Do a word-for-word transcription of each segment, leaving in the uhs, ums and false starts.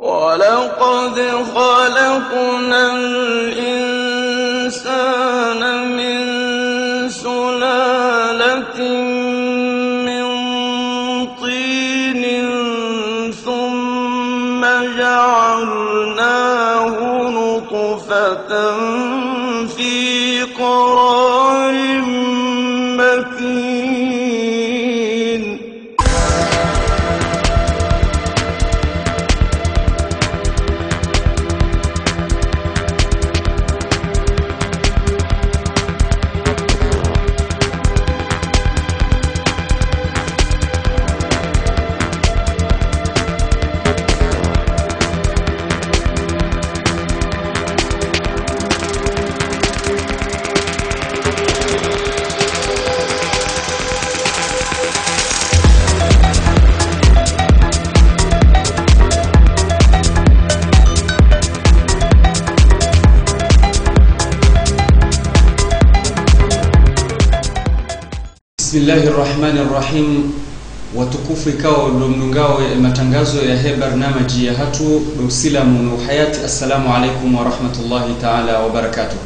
ولقد خلقنا الإنسان من سلالة من طين ثم جعلناه نطفة في قرار مكين. بسم الله الرحمن الرحيم. Watukufu ikao ndo mdungao ye matangazo yahe barnamaji yahatru ndo Usilamu no Uhayati, assalamu alaikum wa rahmatullahi taala wa barakatuh.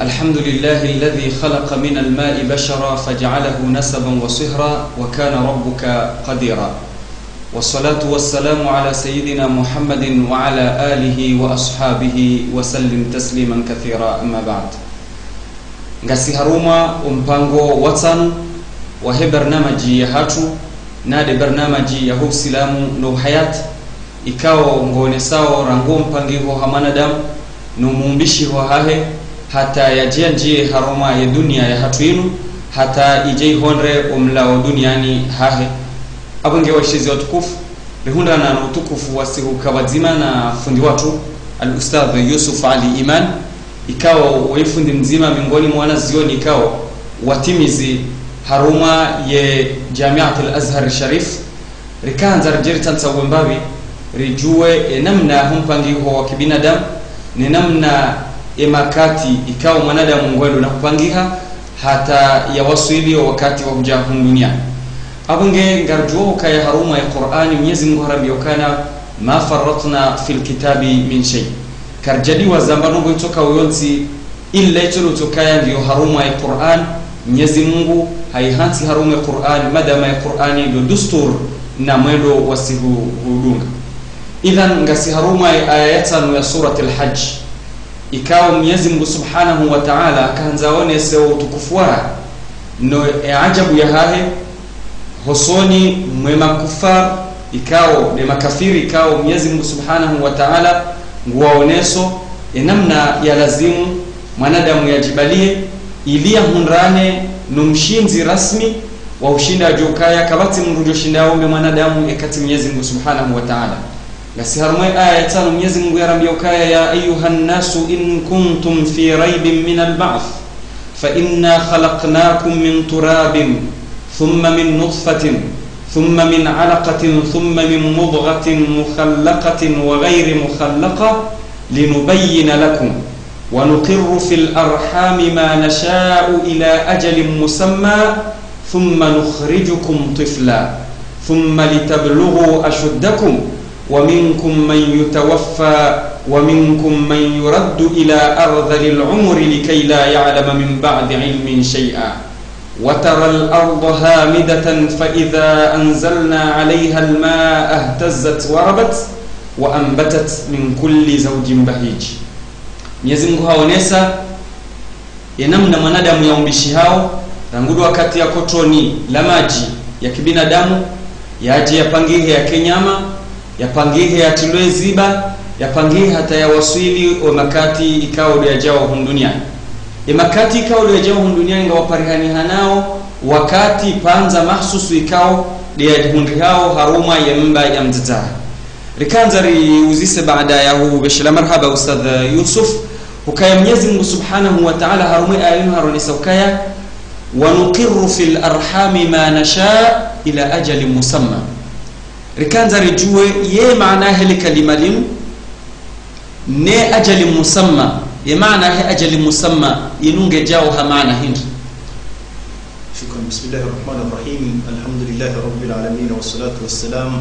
الحمد لله الذي خلق من الماء بشرا فجعله نسبا وصهرا وكان ربك قديرا. والصلاة والسلام على سيدنا محمد وعلى آله وأصحابه وسلم تسليما كثيرا، أما بعد. Ngasi harumwa ompango wa tsanu wahe barnamaji yahatru, nde barnamaji yaho Usilamu no Uhayati, ikao ngoonesao rangu mpangiho ha mwanadamu, no muumbishiho hahe, hata yadje yandjiye harumwa ye dunia yahatru inu, hata idje ihundre omlao duniani hahe. Apvo nge washezi watukufu, rihundrana no utukufu wa sihu ka pvwadzima na fundi watru, Al-Ustadh Yusuf Ali Iman, ikao wo fundi mdzima miongoni mwa wanazioni ikao watimizi harumwa ye Jamiat Al-Azhar Sharif, rikandza ridje ritsantsauwe mbapvi, ridjuwe ye namna ho mpangiho wa kibinadamu, ne namna ye makati ikao mwanadamu ngwendo na hupangiha, hata yawaswili wo wakati wa hudja hunu duniani. Apvo nge ngaridjuo ukaya harumwa ye Qur'ani, Mwenyezi Mungu harambia ukana, ما فرطنا في الكتاب من شيء. Karidjadiwa zamba ndrongo itsokao yontsi, ila itso itsokaya ngiyo harumwa ye Qur'ani, Mwenyezi Mungu hayihantsi harumwa ye Qur'ani, madama ye Qur'ani ndo dustur na mwendo wa sihu hudunga. Idhan, ngasi harumwa ye aya ya tsanu ya Surat Al-Hajj. Ikao Mwenyezi Mungu Subhanahu wa Ta'ala kahandza aonese wo utukufu wahe, no ye ajabu yahahe, hosoni mwe makufar, ikao nde makafiri, ikao Mwenyezi Mungu Subhanahu wa Ta'ala nguwaoneso ye namna ya lazimu mwanadamu yadjibaliye, ili yahundrane no mshindzi rasmi wa ushinda yadjo ukaya kapvatsi mndru djo shinda yaombe mwanadamu eka tsi Mwenyezi Mungu Subhanahu wa Ta'ala. Ngasi harumwa ye aya ya tsanu Mwenyezi Mungu yarambia ukaya, يا أيها الناس إن كنتم في ريب من البعث فإنا خلقناكم من تراب ثم من نطفة ثم من علقة ثم من مضغة مخلقة وغير مخلقة لنبين لكم ونقر في الأرحام ما نشاء إلى أجل مسمى ثم نخرجكم طفلا ثم لتبلغوا أشدكم ومنكم من يتوفى ومنكم من يرد إلى أرذل العمر لكي لا يعلم من بعد علم شيئا وترى الأرض هامدة فإذا أنزلنا عليها الماء اهتزت وربت وأنبتت من كل زوج بهيج. Mwenyezi Mungu haonesa ye namna mwanadamu yaumbishihao, rangu ndo wakati yako toni la madji ya kibinadamu, yadje yapangihe yake nyama, yapangihe yatilwe ziba, yapangihe hata yawaswili wo makati ikao ndo yadjao hunu duniani. Ye makati ikao ndo yadjao hunu duniani ngawaparihanihanao wakati pvandza mahsusu ikao ndo yahundrihao harumwa ye mba ya mdzadze. Rikandza riuzise baada ya hupveshela marahaba Ustadh Yusuf, ukaya Mwenyezi Mungu Subhanahu wa Ta'ala harumwa ye aya inu haronesa ukaya, ونقر في الأرحام ما نشاء إلى أجل مسمى. Rikandza ridjuwe ye maana yahe le kalima linu, ne ajali musamma, ye maana yahe ajali musamma, inu ngedjao ha maana hindri. شكرا. بسم الله الرحمن الرحيم. الحمد لله رب العالمين، والصلاة والسلام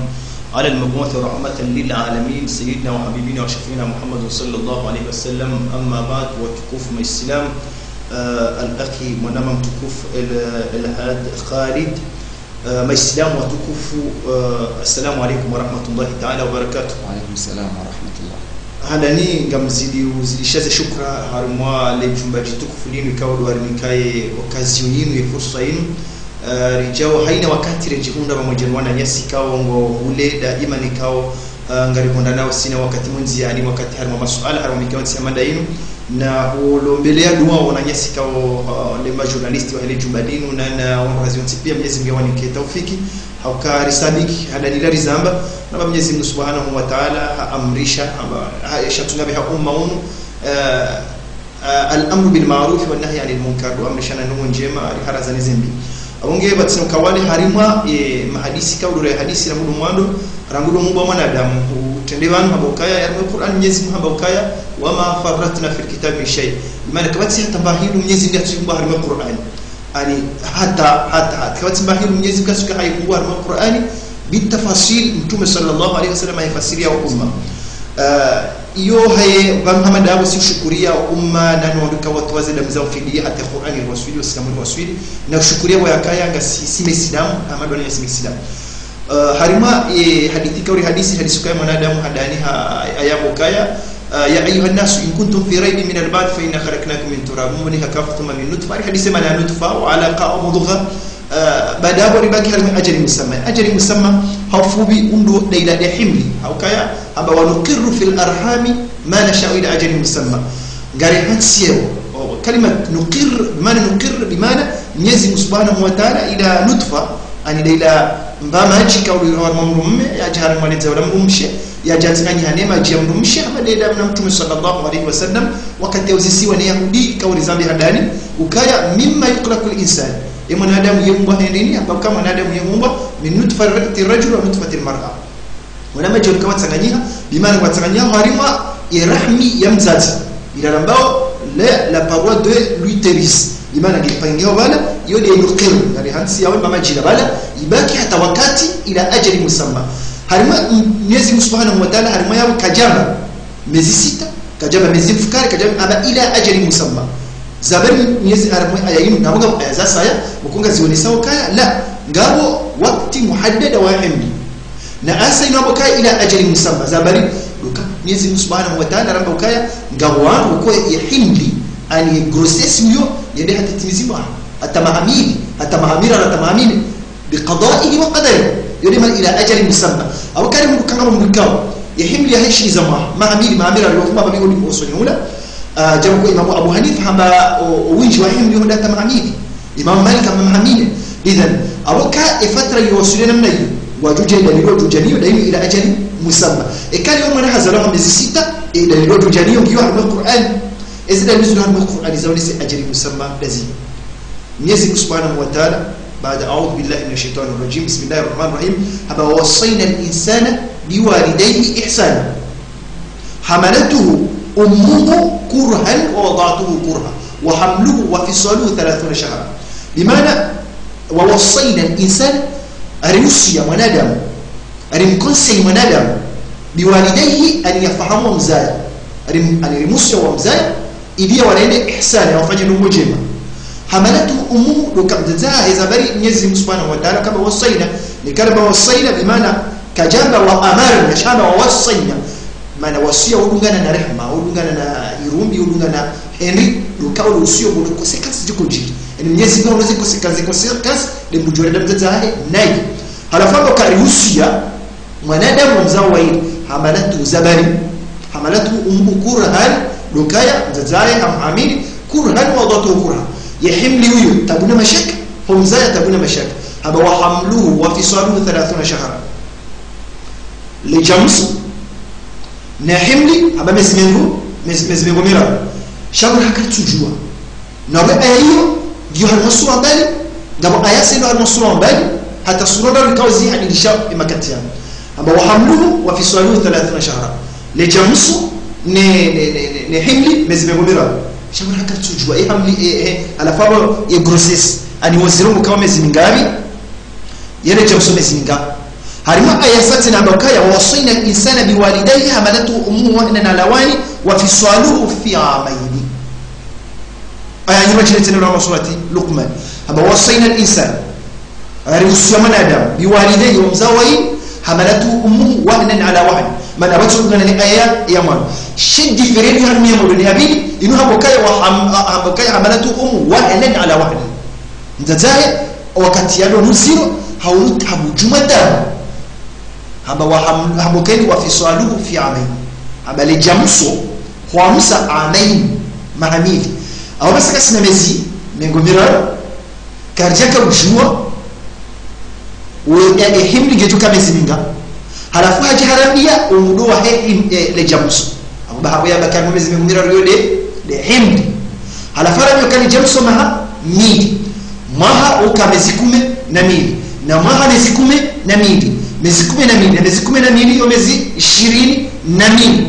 على المبعوث رحمة للعالمين سيدنا وحبيبنا وشفيعنا محمد صلى الله عليه وسلم. أما بعد, watukufu Maislamu, eh, al-akhi, mwananya mtukufu, el, el Had Khalid, eh, Maislamu watukufu, eh, assalamu alaikum wa rahmatullahi ta'ala wa barakatuh. وعليكم السلام ورحمة الله. Handani ngamzidi uzidisha ze shukra harimwa le jumba djitukufu linu, ikao ndo harimwa ikaye occasion yinu, ye fursa yinu, eh, ridjao haina wakati redjihundra pvamwedja no wananyasi ikao ngohule daima nikao, eh, ngarihundra nao sina wakati mwendji, yaani wakati harimwa masuala, harimwa mikao ntsi ya mada yinu, na ulombelea dua wananyasi ikao, eh, le majournaliste wahe le jumba linu, na, na wandru hazi wontsi pia, Mwenyezi Mungu yawanike taufiki, hauka risabiki, handani la rizamba, na ba Mwenyezi Mungu Subhanahu wa Ta'ala haamrisha, hamba, ha, sha tsunga be ha umma unu, eh, eh, الأمر بالمعروف والنهي عن المنكر, ndo amrishana ndrongoo ndjema, riharaza ne zembi. Apvo nge pvatsina ukawali harimwa, eh, mahadisi, ikao ndo rihadisi na mudu mwando, rangu ndo muumba mwanadamu, utrende pvanu hamba ukaya, harimwa Qur'an Mwenyezi Mungu hamba ukaya, وما فرطنا في الكتاب من شيء. Imaana kapvatsi hata mba hindru Mwenyezi Mungu yatsuumba harimwa Qur'an. Yaani, hata, hata, hata. Kapvatsi mba hindru Mwenyezi Mungu yatsuka hayiumba harimwa Qur'ani, bitafasil, Mtume sallallahu alaihi wasallam hayifasiri ya umma. Eh, iyo haye, ba Muhammad abo si ushukuria umma, nani wandru ikao watowa ze damu zao fidia, hata Qur'ani riwaswili, Uislamu riwaswili, na ushukuria bo yakaya ngasi, si Maislamu, Muhammad wani ngasi Maislamu. Eh, harimwa, eh, hadisi ikao rihadisi, hadisi ukaya mwanadamu handani ha, ayambo ukaya, eh, يا أيها الناس إن كنتم في ريب من البعث فإنا خلقناكم من تراب, mbo ni ha kaf thumma min nutfa, rihadisi maana nutfa, وعلقة ومضغة, eh, baada apvo ribaki harimwa ajali musamma. Ajali musamma, ha ufupvi ndo nde ila nde himli, ha ukaya, hamba ونقر في الأرحام ما نشاء إلى أجل مسمى. Ngari hantsiyo, o, kalima nuqir, bimaana nuqir, bimaana Mwenyezi Mungu Subhanahu wa Ta'ala ila nutfa, yaani nde ila mba madji ikao ndo harimwa mdru mme, yadja harimwa le dzao la mdru mshe, yadja yatsanganyiha ne madji ya mdru mshe, hama nde ila mna Mtume sallallahu alaihi wasallam, wakati yauzisiwa ne Yahudi, ikao rizambe handani, ukaya مما يخلق الإنسان. Ye mwanadamu yeumbwa hindrini, hamba uka mwanadamu yeumbwa, من نطفة الرجل ونطفة المرأة. Wana madji yanu ikao yatsanganyiha, bimaana ngwatsanganyiha harimwa ye rahmi ya mdzadze. Ila rambao le, la paroi de l'utérus. Bimaana ngipangiho pvala, iyo nde nuqir, ngari hantsiyawo mba madji ila pvala, ibaki hata wakati إلى أجل مسمى. Harimwa m-, Mwenyezi Mungu Subhanahu wa Ta'ala, harimwa yawo kadjamba mezi sita, kadjamba mezi mfukare, kadjamba amba إلى أجل مسمى. Zabari Mwenyezi harimwa aya yinu, na mbuga aya zasaya, mbuga zionesao ukaya, la, ngapvo wakati muhaddada wa himli. Na asa inu apvo kaya إلى أجل مسمى. Zabari, ndo uka Mwenyezi Mungu Subhanahu wa Ta'ala ramba ukaya, ngapvo wandru ko ye himli, yaani grossesse iyo, yende hata itimizi mwaha, hata maha mili, hata maha mili, hata maha mili, بقضائه وقدره. Iyo nde maana إلى أجل مسمى. Apvo kari mdru kanga mdru ikao, ye himli yahe ishiliza mwaha, maha mili, maha mili, alio fuma babi odi mosoni hula, ah, djabu ko Imamu Abu Hanifa hamba o, o windji wa himli yo nda hata maha mili. Imamu Malik hamba maha mine. Idhan, apvo ka ye fatra yo waswili namna iyo, wadjudja idalili wadjudja nayo, daima إلى أجل مسمى. Eka ni wo mwana hazalwa ha mezi sita, ye idalili wadjudja nayo ngiyo harimwa Qur'ani. Ezi dalili zilo harimwa Qur'ani zaonesa أجل مسمى ndazi. Mwenyezi Mungu Subhanahu wa Ta'ala, baada أعوذ بالله من الشيطان الرجيم، بسم الله الرحمن الرحيم, hamba ووصينا الإنسان بوالديه إحسانا. حملته أمه كرها ووضعته كرها وحمله وفصاله ثلاثون شهرا. Bimaana, ووصينا الإنسان, riusiya mwanadamu, rimconseiller mwanadamu, بوالديه, yaani yafahamu wamzaya, rim-, yaani rimusiya wamzaya, ili yawarende ihsana, yawafanye ndrongoo ndjema. حملته أمه, ndo uka mdzadze hahe, zabari Mwenyezi Mungu Subhanahu wa Ta'ala hamba ووصينا, ne kalima ووصينا, bimaana kadjamba وأمرنا, sha hamba ووصينا. Maana wasiya udungana na rehma, udungana na irumbi, udungana hindri, ndo uka ule usiyo, ndo conséquence ziko ndjiri. Yaani Mwenyezi Mungu haono ze conséquence, ze conséquence, nde mdru djorenda mdzadze hahe, nayi. Halafu apvo kari usiya, mwanadamu wamzao wayili, حملته, zabari, حملته أمه كرها, ndo ukaya, mdzadze hahe, hamhamili, كرها ووضعته كرها. Ye himli iyo, tabu na mashaka, humzaya tabu na mashaka. Hamba وحمله وفصاله ثلاثون شهرا. Le djamso, ne himli, hamba mezi mengo, mezi, mezi mengo miraru. Sha mdru haka tsudjuwa. Na we aya iyo, ngiyo harimwa sura mbali, ngapvo aya zilo harimwa sura mbali, hata sura ndraru ikao zihadidisha ye makati yanu. Hamba وحمله وفصاله ثلاثون شهرا. Le djamso, ne, ne, ne, ne, ne himli, mezi mengo miraru. Sha mdru haka tsudjuwa, ye hamli, e, e, halafu apvo ye grossesse, yaani wo ziro mukao mezi mingapvi, ye le djamso mezi mingapvi. Harimwa aya satini hamba ukaya, ووصينا الإنسان بوالديه حملته أمه وهنا على وهن وفصاله في عامين. Aya nyuma shile tsena harumwa surati Luqman. Hamba ووصينا الإنسان. Hariusiya mwanadamu, بوالديه, wo mdzadze wahe, حملته أمه وهنا على وهن. Mana pvatsu kungana ne aya ya mwana. She différence ya harumwa ya mwana ne ya pvili, inu hamba ukaya wa ham-, ha-, hamba ukaya حملته أمه وهنا على وهن. Mdzadze wahe, wakati yalo no uziro, hau no tabu djuu mwa tabu. Hamba wa ham-, hamba ukaya وفصاله في عامين. Hamba le djamso, hwamsa عامين, maha mili. Apvo basi kasina mezi mengo miraru, karidjaka udjua, we, e, e, himli ngedjoka mezi minga. Halafu hadja harambiya, o muda wahe him-, e, le djamso. Apvo ba hapvo yamba ukaya mezi mengo miraru yo nde, nde himli. Halafu harambiya ukaya le djamso maha mili. Mwaha uka mezi kume na mili. Na mwaha mezi kume na mili. Mezi kume na mili. Na mezi kume na mili yo mezi ishirini na mili.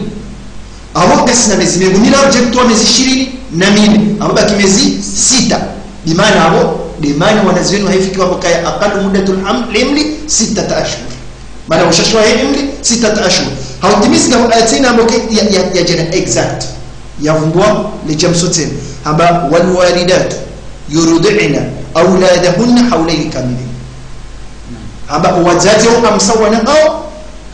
Apvo kasina mezi mengo miraru dje kutowa mezi ishirini na mili. Apvo baki mezi sita. Bimaana apvo, bimaana wanazioni wahe fikihi wamba ukaya أقل مدة الحمل ستة أشهر. Mana ushashi wahe himli, ستة أشهر. Hautimizi nga aya tsena hamba ukaya ya, ya, ya djana exact. Ya vumbwa le djamso tsena. Hamba والوالدات يرضعن أولادهن حولين كاملين. Hamba wadzadze wo wamsa wana hawo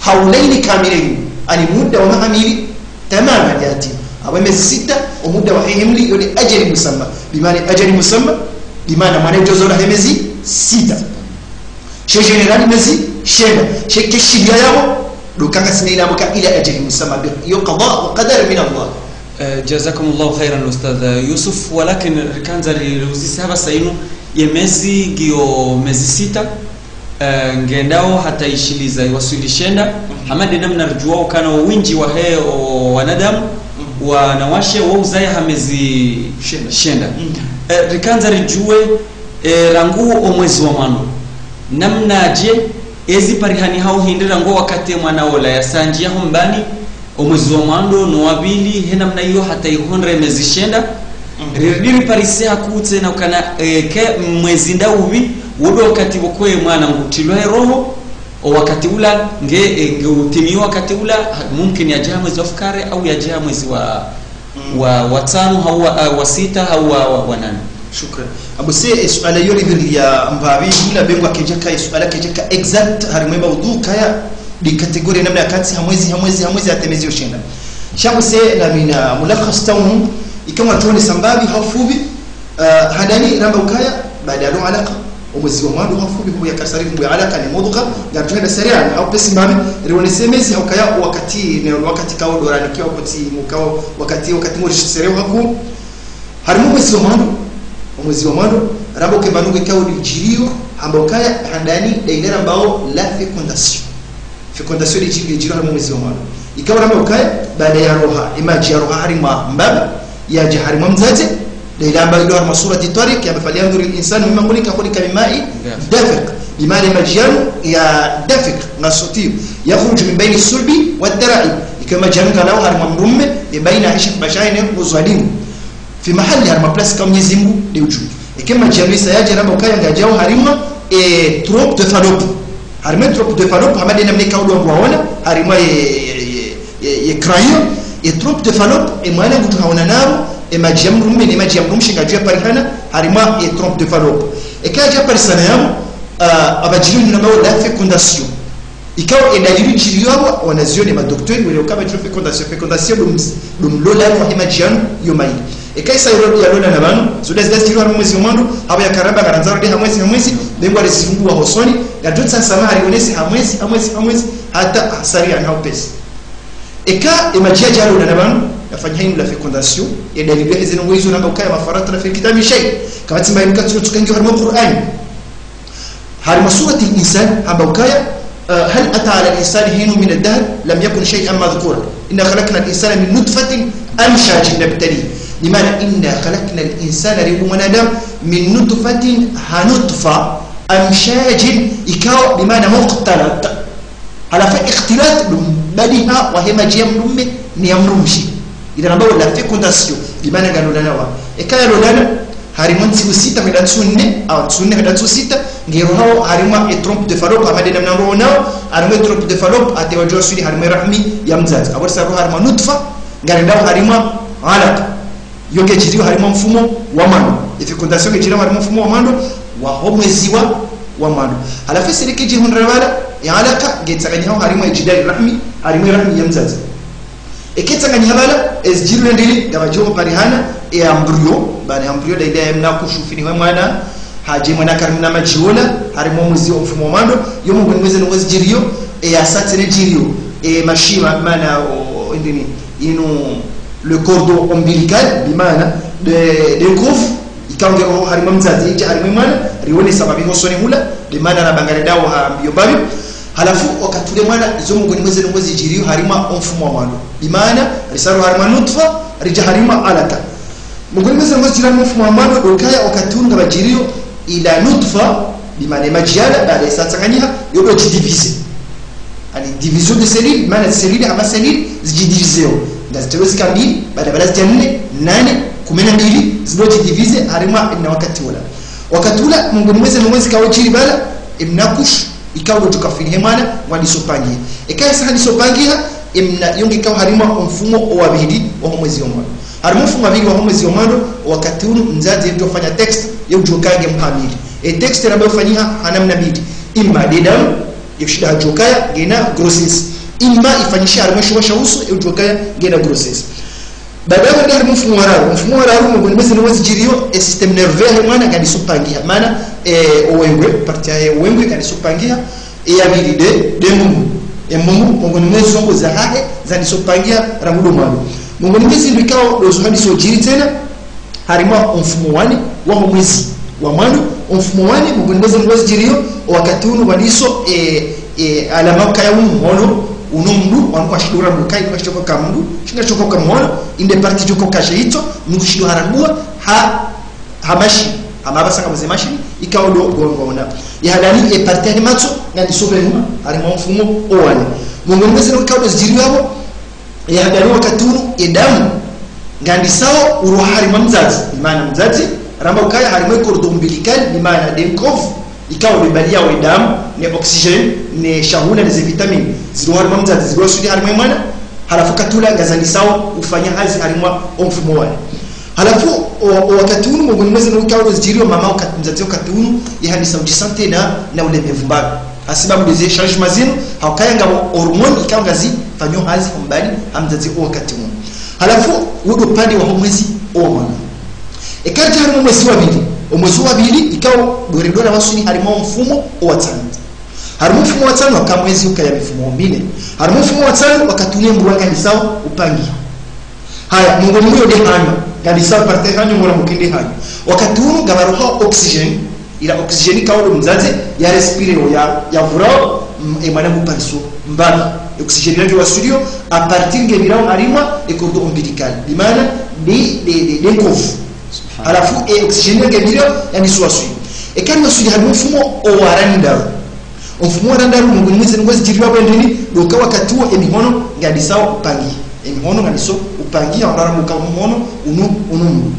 حولين كاملين. Ani muda wa maha mili tamama yati. Apvo mezi sita, o muda wahe himli, yo nde أجل مسمى. Bimaana أجل مسمى, bimaana mwana udjo zalwa he mezi sita. She général mezi shenda. She keshiliya yapvo, ndo ukaya ngasina ila hamba ukaya إلى أجل مسمى. Bi-, yo قضاء وقدر من الله. Eh, jazakumullahu khairan, Ustadh Yusuf. Walakin rikandza ri-, riuzise hapvasa inu, ye mezi ngiyo mezi sita, eh, ngendao hata ishiliza iwaswili shenda, hama nde namna ridjuao ukana o windji wahe o wanadamu, wanawashe, wo uzaya ha mezi shenda. Shenda. Eh, rikandza ridjuwe, eh, rangu o mwezi wa mwando. Namnadje, ezi parihani hau hindri rangu wakati mwana ola yasandjiya ho mbani, o mwezi wa mwando no wa pvili, he namna iyo hata ihondre mezi shenda. Riridi riparise hakuu tsena ukana, eh, ke mwezi nda upvi, wo ndo wakati pvoko ye mwana ngutrilwa ye roho, o wakati ula, nge, eh, nge utimiyo wakati ula, ha-, mumkin yadje ha mwezi wa fukare, au yadje ha mwezi wa, wa, wa tsanu, hau wa, ah, wa sita, hau wa, wa, wa nane. Shukran. Apvo se, e, suala yo ripviri ya mbapvi, ula bengwa kedjaka, e, suala kedjaka exact, harimwa e maudhu ukaya, nde catégorie namna yakantsi ha mwezi, ha mwezi, ha mwezi, hata mezi yo shenda. Sha apvo se, nami na mulakhas taunu, ika mwatsonesa mbapvi, ha ufupvi, ah, handani, ramba ukaya, baada yalo alaka, o mwezi wa mwando ha ufupvi, huya kasari, huya alaka, ni mudgha, ngarudjuhenda sari'an, ha upesi mbapvi, rionese mezi, ha ukaya, wakati, ne, wakati kao dorani, kia wakati, mukao, wakati, wakati mori shiserewa haku, Harimwa o mwezi wa mwando, o mwezi wa mwando, ramba ukaya mbanu nge kao nde idjiriyo, hamba ukaya handani nde ile rambao la fécondation. Fécondation nde idjiri-, nde idjiriyo harimwa o mwezi wa mwando. Ikao ramba ukaya, baada ya roha, e madji ya roha harimwa mbaba, yadja harimwa mdzadze, nde ile rambao ilo harimwa surati Tariq, yamba فلينظر الإنسان مم خلق، خلق من ماء دافق. Bimaana e madji yanu ya dafiq, nga sotiyo. يخرج من بين الصلب والترائب. Ikao e madji yanu ngalao harimwa mdrume, e baina hishim bashaine uzwalimu. Fi mahali harimwa place ka Mwenyezi Mungu nde udjuo. Eka madji yanu isa yadja ramba ukaya ngayadjao harimwa, e, trompe de Fallope. Harimwa e trompe de Fallope, hama nde namna ikao ndo wandru waona, harimwa e, e, e, e, e crayon, e trompe de Fallope, e mwana ngudjo haona naro, e madji ya mdrume, ne madji ya mdrumshe ngayadjo parihana, harimwa e trompe de Fallope. Eka yadja parisana yapvo, ah, apvo idjiriyo inu rambao la fécondation. Ikao e dalili idjiriyo apvo, wanazioni, e madoktori, wele ukaya idjiriyo fécondation, fécondation ndo ms-, ndo mlolano wahe madji yanu yo mayili. Eka isa yalo-, yalolana pvanu, zo nda zida zidjiriyo harimwa mwezi wa mwando, apvo yaka ramba ngarandzao rende ha mwezi, ha mwezi, bengwa rizunguwa hosoni, ngarudjo tsaha samaha rionese ha mwezi, ha mwezi, ha mwezi, hata sari'an ha upesi. Eka e madji yadja yalolana pvanu, yafanya hayinu la fécondation, e dalili yahe ze ndrongoo izo ramba ukaya ما فرطنا في الكتاب من شيء. Kapvatsi mba inu katsi no tsuka ngiyo harimwa Qur'ani. Harimwa surati Al-Insan, hamba ukaya, ah, هل أتى على الإنسان حين من الدهر لم يكن شيئا مذكورا. إنا خلقنا الإنسان من نطفة أمشاج نبتليه. Bimaana, إنا خلقنا الإنسان, riumbu mwanadamu, من نطفة, ha nutfa, أمشاج, ikao, bimaana mukhtalat. Halafu ikhtilat ndo mbadiha wahe madji ya mdrume ne ya mdrumshe. Ile rambao la fécondation, bimaana ngalolana wa. Eka yalolana, Harimwa ntsihu sita hwenda ntsihu nne, au ntsihu nne hwenda ntsihu sita, nge rohao harimwa e trompe de Fallope, hama de namna ronao, harimwa e trompe de Fallope, hata wadjo waswili harimwa e rahmi ya mdzadze. Apvo risa roha harimwa nutfa, ngarendao harimwa alaka. Yo nge djiriyo harimwa mfumo wa mwando. E fécondation nge djiriyo harimwa mfumo wa mwando, waho mwezi wa, wa mwando. Halafu ese reke djihundra pvala, e alaka, nge tsanganyihao harimwa e jidari rahmi, harimwa e rahmi ya mdzadze. Eke tsanganyiha pvala, e zidjiriyo ndili, ngapvo djo parihana, e embryon, bana embryon nda ida ya mna kushufi ni mwana, hadje mwana karimna madji ola, harimwa mwezi wa mfumo wa mwando, yo mongoni mweze ndrongo zidjiriyo, e asatse ne djiriyo, e mashima, mana, o, indini, inu, le cordon ombilical, bimana, de, de nkovu, ikao nge roho harimwa mdzadze, idja harimwa mwana, rione sababu hosoni hula, bimana na bangare dawo ha mbio babi. Halafu, wakati ule mwana, izo mongoni mweze ndrongo zidjiriyo harimwa o mfumo wa mwando. Bimana, risa roha harimwa nutfa, ridja harimwa alaka. Mongoni mweze ndrongo zidjiriyo harimwa mfumo wa mwando, ndo ukaya wakati unu ngapvo djiriyo ila nutfa, bimana e madji yala, baada isa tsanganyiha, yo ndo djidivize. Ani division de cellule, bimana cellule, hama cellule, zidjidivizeo. Ngazitolwe zika mbili, baada pvala zidja nne, nane, kume na mbili, zindo djidivize, harimwa emna wakati ula. Wakati ula, mongoni mweze ndrongo zikao djiri pvala, emna kushu, ikao ndo djo kafini he mwana, ngwandiso pangiha. Eka isa handiso pangiha, emna yo nge ikao harimwa o mfumo wa pvili waho mwezi wa mwando. Harimwa o mfumo wa pvili waho mwezi wa mwando, wakati unu mdzadze ye udjo fanya test, ye udjo kaya nge mhamili. E test ramba ufanyiha ha namna mbili. Imma de damu, ye ushinda hadjo kaya, ngena grossesse. Imma ifanyishe harimwa e shuwa sha uso, ye udjo kaya, ngena grossesse. Baada ya hwenda harimwa mfumo wa raru, mfumo wa raru mongoni mweze ndrongo zidjiriyo, e système nerveux yahe mwana ngandiso pangiha. Mana, e, o wengwe, partie yahe o wengwe ngandiso pangiha, e ya pvili de, de mbungu. E mbungu, mongoni mweze ndrongo zahahe, zandiso pangiha, rangu ndo mwando. Mongoni mweze ndrongo ikao, ndo zo handiso djiri tsena, harimwa o mfumo wa nne, waho mwezi, wa mwando, o mfumo wa nne, mongoni mweze ndrongo zidjiriyo, wakati unu ngwandiso, e, e, alama ukaya unu mhono, unu mndru, wanu kwashindo ramba ukaya, kwashindo koka mndru, shinga sho koka mhono, inde partie djo koka she itso, mndru shindo harambua, ha, ha machine, hama pvasa ngapvo ze machine, ikao ndo, ndo, ndo, ona. Ya handani, e partie yahe matso, ngandiso pvenuha, harimwa o mfumo, o wa nne. Mongoni mweze ndrongo ikao ndo zidjiriyo apvo, ya handani wakati unu, e damu, ngandisao uroha harimwa mdzadze, imana mdzadze, ramba ukaya harimwa e cordon ombilical, imana de nkovu, ikao ndo ibaliao e damu, ne oxygène, ne shahula, ne ze vitamine, ziroha harimwa mdzadze, ziroha waswili harimwa e mwana, halafu wakati ula ngazandisao ufanya hazi harimwa o mfumo wa nne. Halafu, o, o wakati unu, mongoni mweze ndrongo ikao ndo zidjiriyo mama wakati, mdzadze wakati unu, ye handisa udjisentir na, na ulemevu mbapvi. Hasibabu de ze changement zinu, ha ukaya ngapvo hormone ikao ngazifanyo hazi ho mbani ha mdzadze o wakati unu. Halafu, wo ndo upande waho mwezi o wa mwando. Eka ridja harimwa o mwezi wa pvili, o mwezi wa pvili, ikao ndo rendo ramba waswili harimwa o mfumo o wa tsanu. Harimwa o mfumo wa tsanu, haka mwezi ukaya mifumo mine. Harimwa o mfumo wa tsanu, wakati unu e mbaba ngandisao upangiha. Haya, mongoni mwayo de hanyo, ngandisao partie hanyo, ngona mukende hanyo. Wakati unu ngapvo roha oxygène, ila oxygène ikao ndo mdzadze ya respireo, ya, ya vurao, mm, e mwana ngu pariso mbapvi. Oxygène ila nge waswiliyo, à partir nge pvirao harimwa e cordon ombilical. Bimana, de, de, de, de nkovu. Subhanallah. Halafu, e oxygène nge pvirao, yandiso waswili. Eka ri waswili harimwa o mfumo o wa randaru. O mfumo wa randaru, mongoni mweze ndrongo zidjiriyo apvo ndini, ndo uka wakati uwo e mihono ngandisao upangiha. E mihono ngandiso upangiha, wandru ramba uka mhono, unu, unu mndru.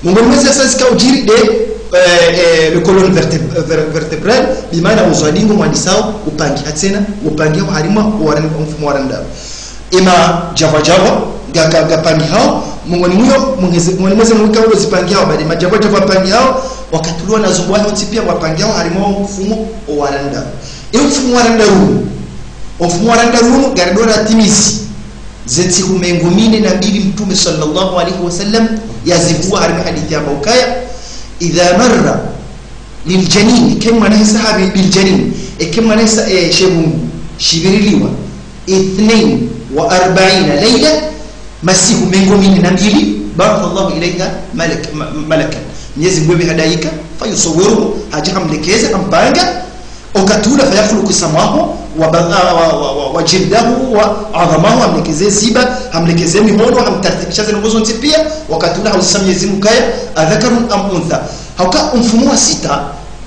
Mongoni mweze ndrongo zikao djiri de, eh, eh, le colonne verteb-, eh, ver-, vertébrale, bimana o uzwadingo ngwandisao upangiha tsena, upangiha harimwa o wa ran-, o mfumo wa randaru. E madjavadjava, nga, nga, ngapangihao, mongoni mwayo, mongeze, mongoni mweze ndrongo ikao ndo zipangihao, badi madjavadjava yapangihao, wakati ula na zungu wahe wontsi pia wapangihao harimwa o mfumo o wa randaru. E mfumo wa randaru unu, o mfumo wa randaru unu, ngarendo ratimizi ze ntsihu mengo mine na mbili Mtrume swallallahu alayhi wa sallam yazivua harimwa e hadisi yamba ukaya, إذا مر للجنين, eka mwana hisa ha bi-, بالجنين, eka mwana hisa, eh, she bungu, shiviriliwa, اثنين وأربعين ليلة, masihu mengo mine na mbili, بعث الله إليها ملك-, ma-, ملكا. Mwenyezi Mungu yepveha daika, فيصوره, hadja hamlekeze, hampanga, wakati ula فيخلق سمعه وب-, wa, wa, wa, wa, وجلده وعظمه, hamlekeze ziba, hamlekeze mihono, hamtartibisha ze ndrongo zontsi pia, wakati ula hauzisa Mwenyezi Mungu ukaya, أذكر أم أنثى. Ha uka o mfumo wa sita,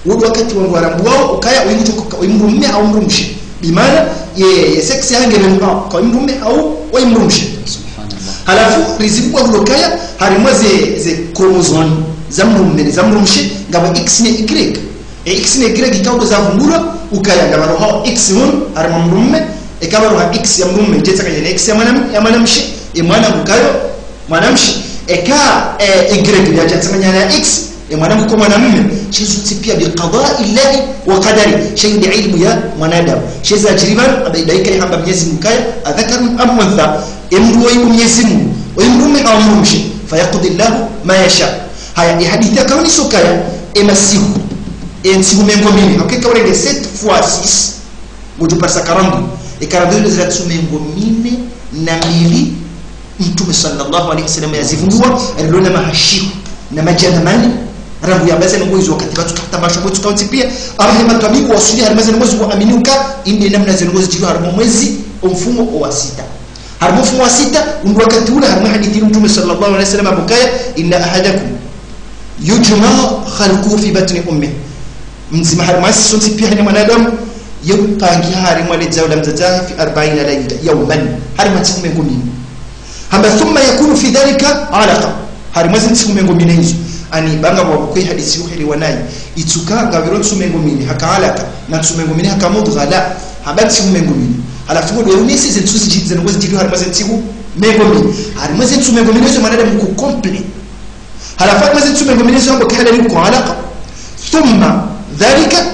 wo ndo wakati wandru warambuao, ukaya, oyi mndru uka, oyi mndru mme hau mndru mshe. Bimana, ye, ye sexe yahe nge pvenu hau, ka oyi mndru mme hau, oyi mndru mshe. Subhanallah. Halafu, rizibua hulo ukaya, harimwa ze, ze chromosome, za mdrume ne za mdrumshe, ngapvo X ne Y. E X ne Y ikao ndo zavumbulwa, ukaya ngapvo roha X hunu, harimwa mdrume, eka pvo roha X ya mdrume, idje itsanganye na X ya mwana, ya mwanamshe, e mwana ngukayo mwanamshe. Eka, e, Y yadje itsanganye na X, e mwana nguko mwanamme. She zontsi pia bi qada'i Llahi wa qadari. She ndo ilmu ya mwanadamu. She zadjiri pvanu, aba idaika ihamba Mnyezi Mungu kaya, adhakarun am untha. E mdru oyi Mnyezi Mungu, oyi mdrume hau mdrumshe, fayaqdi Llahu ma yasha. Haya, e hadisi yakaonesa ukaya, e masihu, e ntsihu mengo mine, hauka eka urenge sept fois six, ngodjo parisa quarante-deux. E quarante-deux zila ntsihu mengo mine na mbili, Mtrume swallallahu alayhi wasallam yazivumbuwa, alilona mahashihu, na madjana mane, rangu yamba ze ndrongoo izo wakati pvatsu ka tamashwa, pvatsu ka wontsi pia, aba he matwabibu wasuli harimwa ze ndrongoo izo waamini uka, inde namna ze ndrongoo zidjiri harimwa mwezi, o mfumo owa sita. Harimwa mfumo wa sita, undru wakati ula harimwa hadisi Mtrume swallallahu alayhi wasallam hamba ukaya, inna ahadakum yujma'u khalquhu fi batni ummihi. Mdzima harimwa si sontsi pia hanyina mwanadamu, ye upangiha harimwa le dzao la mdzadze wahe fi arba'ina layla, yawman. Harimwa ntsihu mengo mine. Hamba thumma yakunu fi dhalika alaqa. Harimwa ze ntsihu mengo mine izo. Ani banga wa kwe hadisi uhelewa nayi. Itsuka ngapviro ntsihu mengo mine, haka alaqa. Na ntsihu mengo mine haka mudgha la. Hamba ntsihu mengo mine. Halafu ngo ndo yonese ze ntsihu zidji-, ze ndrongoo zidjiri harimwa ze ntsihu mengo mine. Harimwa ze ntsihu mengo mine izo mwanadamu ngu complet. Halafu harimwa ze ntsihu mengo mine izo hamba ukaya ndani ngu alaqa. Thumma dhalika,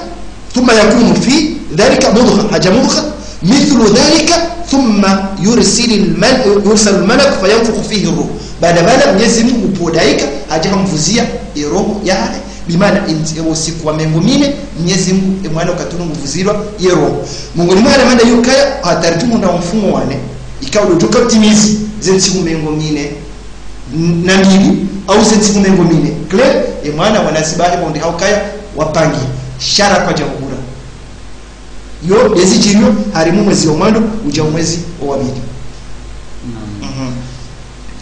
thumma yakunu fi dhalika mudgha. Hadja mudgha. Mithlu dhalika, thumma yursilu al-mal-, yursalu al-malak fayanfukhu fihi ar-ruh. Baada pvala Mnyezi Mungu upvo daika, hadja hamvuzia e roho yahe. Bimaana, e usiku wa mengo mine, Mnyezi Mungu, e mwana wakati unu nguvuzilwa ye roho. Mongoni mwa hale manda yukaya, hatarjumu na mfumo wa nne. Ikao ndo uka utimizi, ze ntsihu mengo mine na mbili, au ze ntsihu mengo mine. Clair, e mwana wa nasiba he bonde haukaya, wapangi. Shara kwadja uhura. Yo, ndezi djiriyo, harimwa mwezi wa mwando, udja mwezi wa pvili. Naam. Mhm.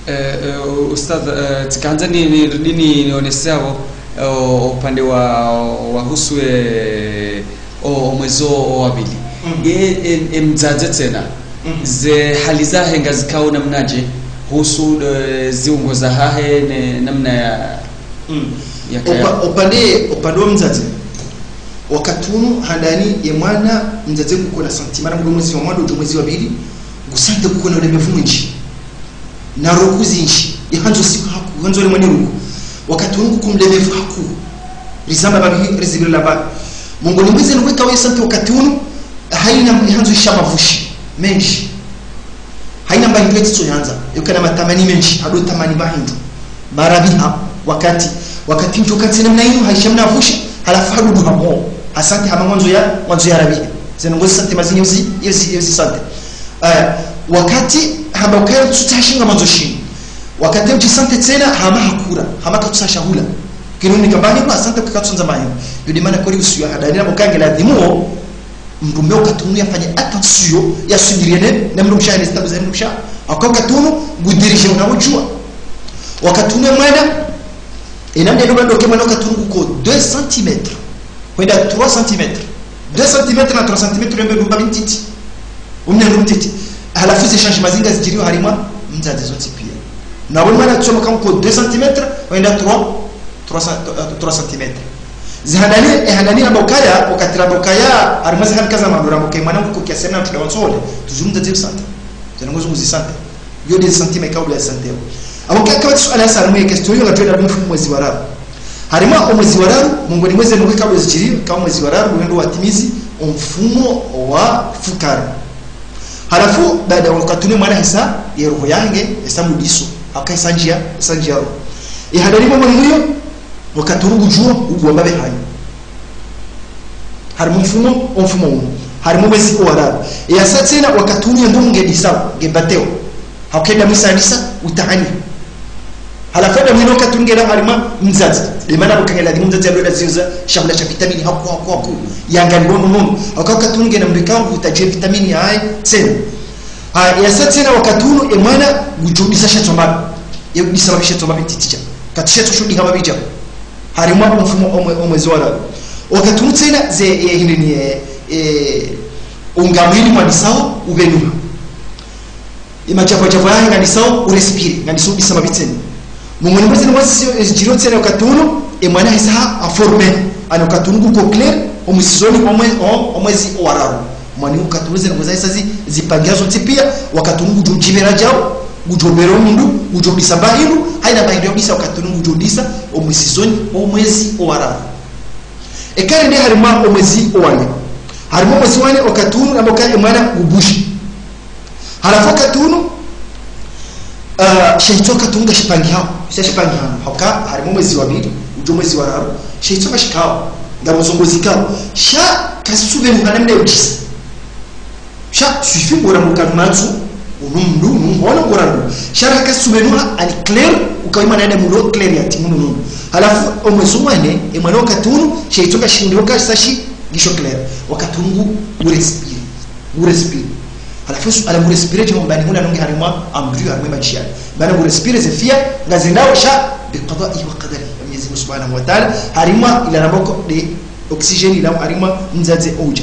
Eh, eh, Ustadh, eh, tsikandza ni, ni, ni, ni, nionese apvo, eh, o, upande wa, wa husu, eh, o, o mwezi o, o wa pvili. Mm. Ye, e, e mdzadze tsena. Mm. Ze hali zahe ngazikao namnadje, husu, eh, ziungo zahahe, ne, namna ya, mm, ya kaya. Opa-, opande, opande wa mdzadze. Wakati unu handani ye mwana mdzadze nguko na santi, mana mdo mwezi wa mwando, udjo mwezi wa pvili, ngu santi nguko na ulemevu mwindji. Na ruku zindji, ihandzo siku haku, ihandzo lemwani ruku. Wakati unu nguko mlemevu haku. Rizamba babi, rizibiri la babi. Mongoni mwa ze ndrongoo ikao ye santi wakati unu, hayina ihandzo isha mavushi mendji. Hayina mba hindru yetsitso yandza, yukana matamani mendji, hado tamani mba hindru. Marabiha, wakati, wakati ndjo katsi namna inu, haisha mna vushi, halafu hadudu hamo. Hasante hama mwandzo ya, mwandzo ya rabiha. Ze ndrongoo zi santi mazinyo zi, yo zi, yo zi santi. Eh, wakati hamba ukaya tsutsa hashinga mwandzo shinu. Wakati udji santi tsena, hama hakura, hama katsusa shahula. Kinu ni kamba ni kwa santi kwa katsunza mayo. Yo nde mana kori usiya hadani na mukangela dhimo, mdrume wakati unu yafanye attention, yasubiri ne, ne mdrumshe, ne zitabu za mdrumshe. Hauka wakati unu, ngu dirige una udjua. Wakati unu mwana, ena mdru ndo ndoke mwana wakati unu nguko deux centimètres. Hwenda trois centimètres. Deux centimètres na trois centimètres, yembe ndumba mtiti. Umne ndumba mtiti. Halafu ze changement zinga zidjiriyo harimwa mdzadze zontsi pia. Na we mwana tsoma kanguko deux centimètres, hwenda trois, trois cent, euh, trois centimètres. Ze handani, e handani hamba ukaya, wakati hamba ukaya, harimwa ze hali kaza madura, hamba ukaya mwana nguko kiasi na mtsuda wantsole, tuzumdza zero santi. Ze ndrongoo zungu zi santi. Yo nde santi ma ikao ndo ya santi yo. Abo ka, ka suala ya sa harimwa ye question yo ngatwenda mfumo mwezi wa raru. Harimwa o mwezi wa raru, mongoni mwa ze ndrongoo ikao ndo zidjiri, ka mwezi wa raru, wendo watimizi, o mfumo wa fukara. Halafu, baada wakati unu mwana hisa, ye roho yahe nge, hisa mudiso, haka hisa ndjia, hisa ndjia roho. E handani mwa mwezi uyo, wakati unu udjua, ugomba be hayo. Harimwa mfumo, o mfumo unu. Harimwa mwezi o wa raru. E yasa tsena, wakati unu yendo nge disao, nge bateo. Hauka damu isa disa, utahani. Halafu damu inu wakati unu ngena harimwa mdzadze. Nde mana mukangela dhimo mdzadze yalwela ziyo za shahula sha vitamini haku, haku, haku. Yangani bono, bono. Hauka wakati unu ngena mdru ikao utadjie vitamini yahahe tsena. Ha, yasa tsena wakati unu e mwana ngudjo disa sha tsomba. Ye disa mabisha tsomba bititija. Katisha tsosho diha mabija. Harimwa o mfumo o mwe-, o mwezi wa raru. Wakati unu tsena ze, e, hindri ni, e, e, ungamwili mwa disao ubenuha. Ye madjapvadjapva yahe ngandisao urespire, ngandisao udisa mabitseni. Mongoni mwa zinu mwezi zidjiriyo tsena wakati unu, e mwana hesa ha, ha forme. Ani wakati unu nguko clair, omwisizoni omwe-, o-, omwezi wa raru. Mwana wakati unu zinu mwezi hesa zi-, zipangiha zontsi pia, wakati unu ngudjo djibera djao, ngudjo bera omundru, ngudjo disa mbahindu, haina mbahindu ya udisa wakati unu ngudjo disa, omwisizoni omwezi wa raru. Eka rende harimwa omwezi wa nne. Harimwa omwezi wa nne wakati unu, namba ka e mwana ngubushi. Halafu wakati unu, ah, sha hitso wakati unu ngashipangihao. Sha shipangihao. Hauka, harimwa omwezi wa pvili, udjo mwezi wa raru. Sha hitso ngashikao. Ngapvo zondrongoo zikao. Sha kasisube nuha namna ya udisa. Sha swifi ngora muka matso, unu mndru, unu mhono ngora mndru. Sha ra kasisube nuha ani clair, ukawi mwana yade mulo clair ya timu nunu. Halafu, omwezi wa nne, e mwana wakati unu, sha hitso ngashihundri waka sashi, ngisho clair. Wakati unu ngu, ngu respire. Ngu respire. Halafu Yesu, ala ngu respire dje mbani huna nungi harimwa amri, harimwa maisha. Mbana ngu respire ze fia, ngazendao sha, bi qada'ihi wa qadarihi. Mwenyezi Mungu Subhanahu wa Ta'ala, harimwa ila namboko de oxygène ila harimwa mdzadze oudja.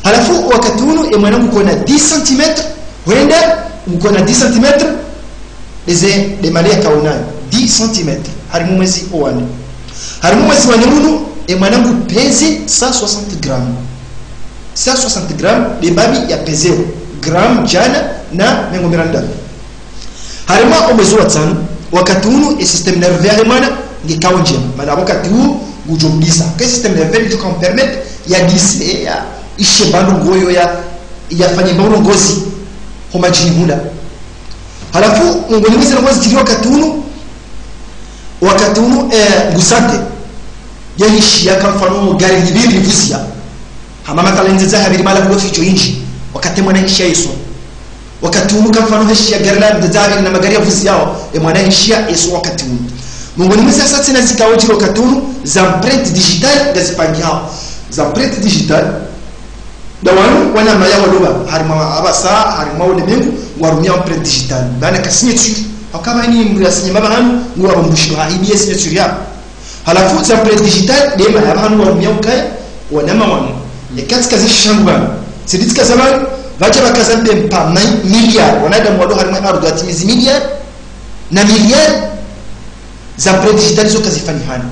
Halafu wakati unu, e mwana nguko na dix centimètres, hwenda nguko na dix centimètres, eze de mali yakaonayo, dix centimètres, harimwa omwezi wa nne. Harimwa omwezi wa nne unu, e mwana ngu pèse cent soixante grammes. Cent soixante grammes, de babi ya pèse, gramme djana na mengo mirandaru. Harimwa omwezi wa tsanu, wakati unu, e système nerveux yahe mwana, ngekao ndjema. Mana wakati unu, ngudjo mdisa. Ke système nerveux, ngudjo ka mpermettre, ya dise, ya, ishe mbandru ngoyo, ya, ya fanye mbandru ngozi, ho madjini hula. Halafu, mongoni mwa zinu mwezi zidjiriyo wakati unu, wakati unu, eh, ngu santé. Yahishiya ka mfano gari lipviri livuziya. Hama mathalan ndzedza hapviri mala kulo ficho indji. Wakati mwana hishiya yeso. Wakati unu ka mfano hishiya gari la ndzedza hapviri na magari ya vuziyao. E mwana hishiya yeso wakati unu. Mongoni mwa zasa tsena zikao djiri wakati unu, za empreinte digitale ngazipangihao. Za empreinte digitale. Nda wanu, wana maya waloba, harimwa apvasa, harimwa ulemengu, ngwarumia empreinte digitale. Mbana ka signature. Hauka pvani mndru ya sinye mbapvi hanu, nguwa mbushiro ha, ibi ye signature ya. Halafu, za empreinte digitale, de mana pvahanu warumia ukaya, wanama wanu. Eka tsika ze shangu pvanu. Sidi tsika za pvanu, pvadja pvakaza mbe mpa ma-, milliard, wanadamu walo harimwa ardhu watimizi milliard, na milliard, za empreinte digitale zo kazifanyihani.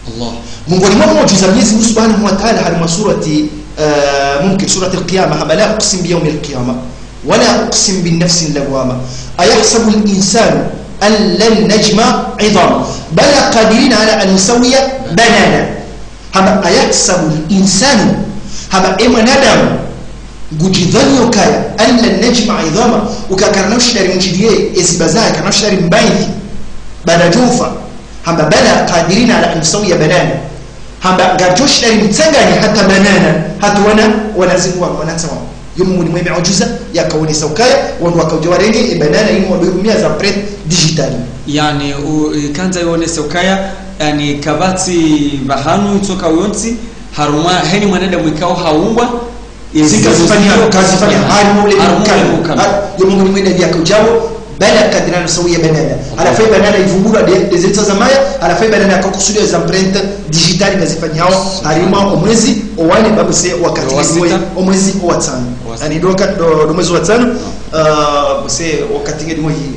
Allah. Mongoni mwa mu'jiza Mwenyezi Mungu Subhanahu wa Ta'ala harimwa surati, eh, mumkin surati al-Qiyamah, hamba لا أقسم بيوم القيامة ولا أقسم بالنفس اللوامة أيحسب الإنسان أن لن نجمع عظامه بلى قادرين على أن نسوي بنانه. Hamba أيحسب الإنسان, hamba e mwanadamu, ngudjidhaniyo ukaya, أن لن نجمع عظامه, uka karina ushinda rimdjiliye, eziba zahe karina ushinda rimbaidhi, baada djofa, hamba بلى قادرين على أن نسوي بنانه. Hamba ngaridjo shinda rimtsanganye hata banana, hata wana, wana zingu wa, wana tsawa. Yo mongoni mwa miujiza, yakaonesa ukaya, wandru wakaudja warenge, e banana inu wandru irumia za empreinte digitale. Yani, u, ikandza yonese ukaya, yani, kapvatsi pvahanu itsoka yontsi, harumwa, heni mwanadamu ikao haumbwa, zika zifanya, kazifanya, harumwa ule mukana. Har-, yo mongoni mwa yakaudjao, بلى قادرين على أن نسوي بنانه. Halafu e banana ivumbulwa de, de zetsa za maya, halafu e banana yakakusudiwa za empreinte digitale ngazifanyihao, harimwa omwezi, owa nne, ba buse wakati wa sita. Omwezi wa tsanu. Wa sita. Yani ndo ka-, ndo, ndo mwezi wa tsanu, ah, buse wakati ngedi mwehi.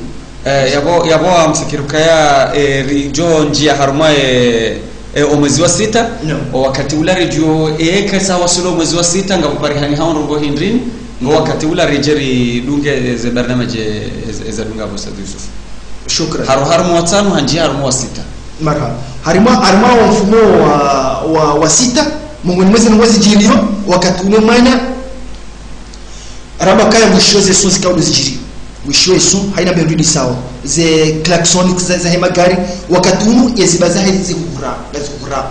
Eh, yapvo, yapvo amfikiri ukaya, eh, ridjo ndjia harumwa, eh, eh, omwezi wa sita. No. O wakati ula ridjo, eh, kasa wasulu omwezi wa sita, ngapvo parihani hao ndrongo hindrini, ngo wakati ula ridje ridunge ze barnamaji, eh, eza dunga apvo Ustadh Yusuf. Shukran. Haru, harumwa wa tsanu, handji harumwa wa sita. Marhaba. Harimwa, harimwa wa mfumo wa, wa, wa sita, mongoni mwa zinu mwezi zidjiriyo, wakati ule mwana, ramba kaya mwisho ze son zikao ndo zidjiri. Mwisho e son, haina mbe rudi sawa. Ze klaxon za, zahe magari, wakati unu, eziba zahe zihura, ngazihura.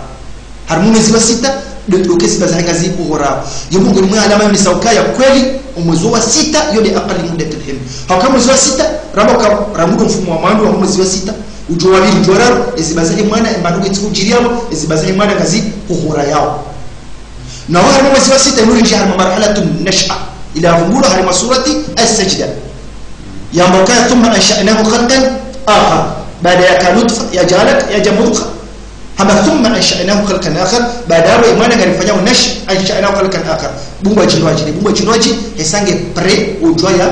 Harimwa omwezi wa sita, ndo, ndo ke eziba zahe ngazihura. Yo mongoni mwa alama yonesa ukaya kweli, omwezi wa sita, yo nde أقل مدة الحمل. Hauka mwezi wa sita, ramba ka, rangu ndo mfumo wa mwando wa mwezi wa sita, udjo wa pvili, udjo wa raru, eziba zahe mwana, embanu ketsi udjiri yao, eziba zahe mwana ngazihura yao. Na harimwa mwezi wa sita, inu ridji harimwa مرحلة النشأة. Ila yavumbulwa harimwa surati As-Sajda. Yamba ukaya ثم أنشأناه خلقا آخر. Baada yaka nutfa, yadja alaka, yadja mudgha. Hamba ثم أنشأناه خلقا آخر. Baada yapvo, e mwana ngarimfanyao nash-, أنشأناه خلقا آخر. Bumbwa djindwadji, bumbwa djindwadji, hesa nge prêt udjwa ya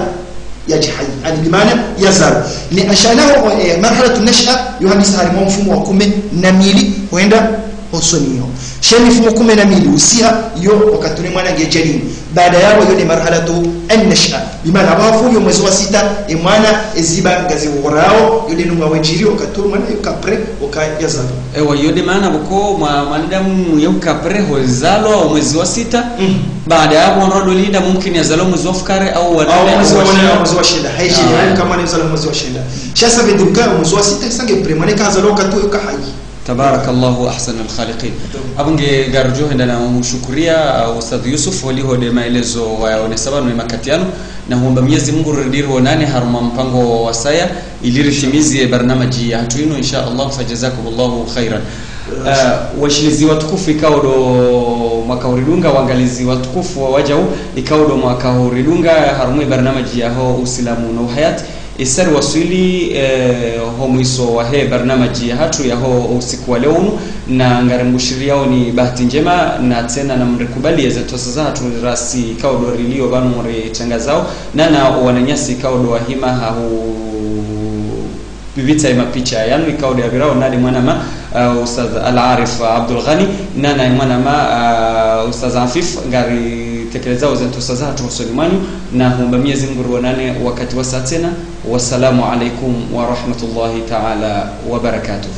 Yadje hayi, ani bimaana yazalwa. Ne ashanaho, eh, marhalatu nash'a, yo handisa harimwa mfumo wa kume na mili, hwenda hosoni yo. She mifumo kume na mili usiha, yo wakati ule mwana nge janini. Baada yaho yo ne marhalatu an-nash'a. Bimaana apvo hafu yo mwezi wa sita, e mwana eziba ngazi uhorawo, yo ne nunga wejiri wakati ule mwana yuka prêt, uka yazalwa. Ewa, yo de maana pvoko mwa-, mwanadamu yuka prêt hozalwa o mwezi wa sita. Mm. Baada yapvo, ndo linda mumkini yazalwa mwezi wa fukare au wa nane au mwezi wa nane au mwezi wa shenda. Hayishi, ah, kama ne yazalwa mwezi wa shenda. Sha ça veut dire que mwezi wa sita, sange prêt, mwana kazalwa wakati yuka hayi. Tabarakallahu ahsanal khaliqin. Apvo nge ngaridjo henda na umshukuriya, uh, Ustadh Yusuf, holiho de maelezo wayaonesa pvanu ye makati yanu, na huomba Mwenyezi Mungu rirudi rionane harumwa mpango wasaya, ili ritimize barnamaji yahatru yinu, insha Allah, fajazakumullahu khairan. Uh, washilizi watukufu ikao do mwaka uridunga, wangalizi watukufu wa wajau, ikao do mwaka uridunga, harumwa ye barnamaji yaho Usilamu no Uhayati, isa riwaswili, eh, ho mwiso wahe barnamaji yahatru yaho usiku wa leo unu, na ngarimbushiriyaoni bahati njema, na tsena namrikubaliye ze ntrosa zahatru rasi ikao do riliyo pvanu mritsangazao, na na wananyasi ikao do wahima hahu pvipvitsa ye mapicha yanu ikao do yapvirao nadi mwanama, uh, Ustadh Al-Arif Abdul Ghani, na na mwanama, uh, Ustadh Afif, ngaritekelezao ze ntrosa zahatru hosoni mwanyu, na huomba Mwenyezi Mungu rionane wakati wasaya tsena. Wassalamu alaikum wa rahmatullahi ta'ala wa barakatuh.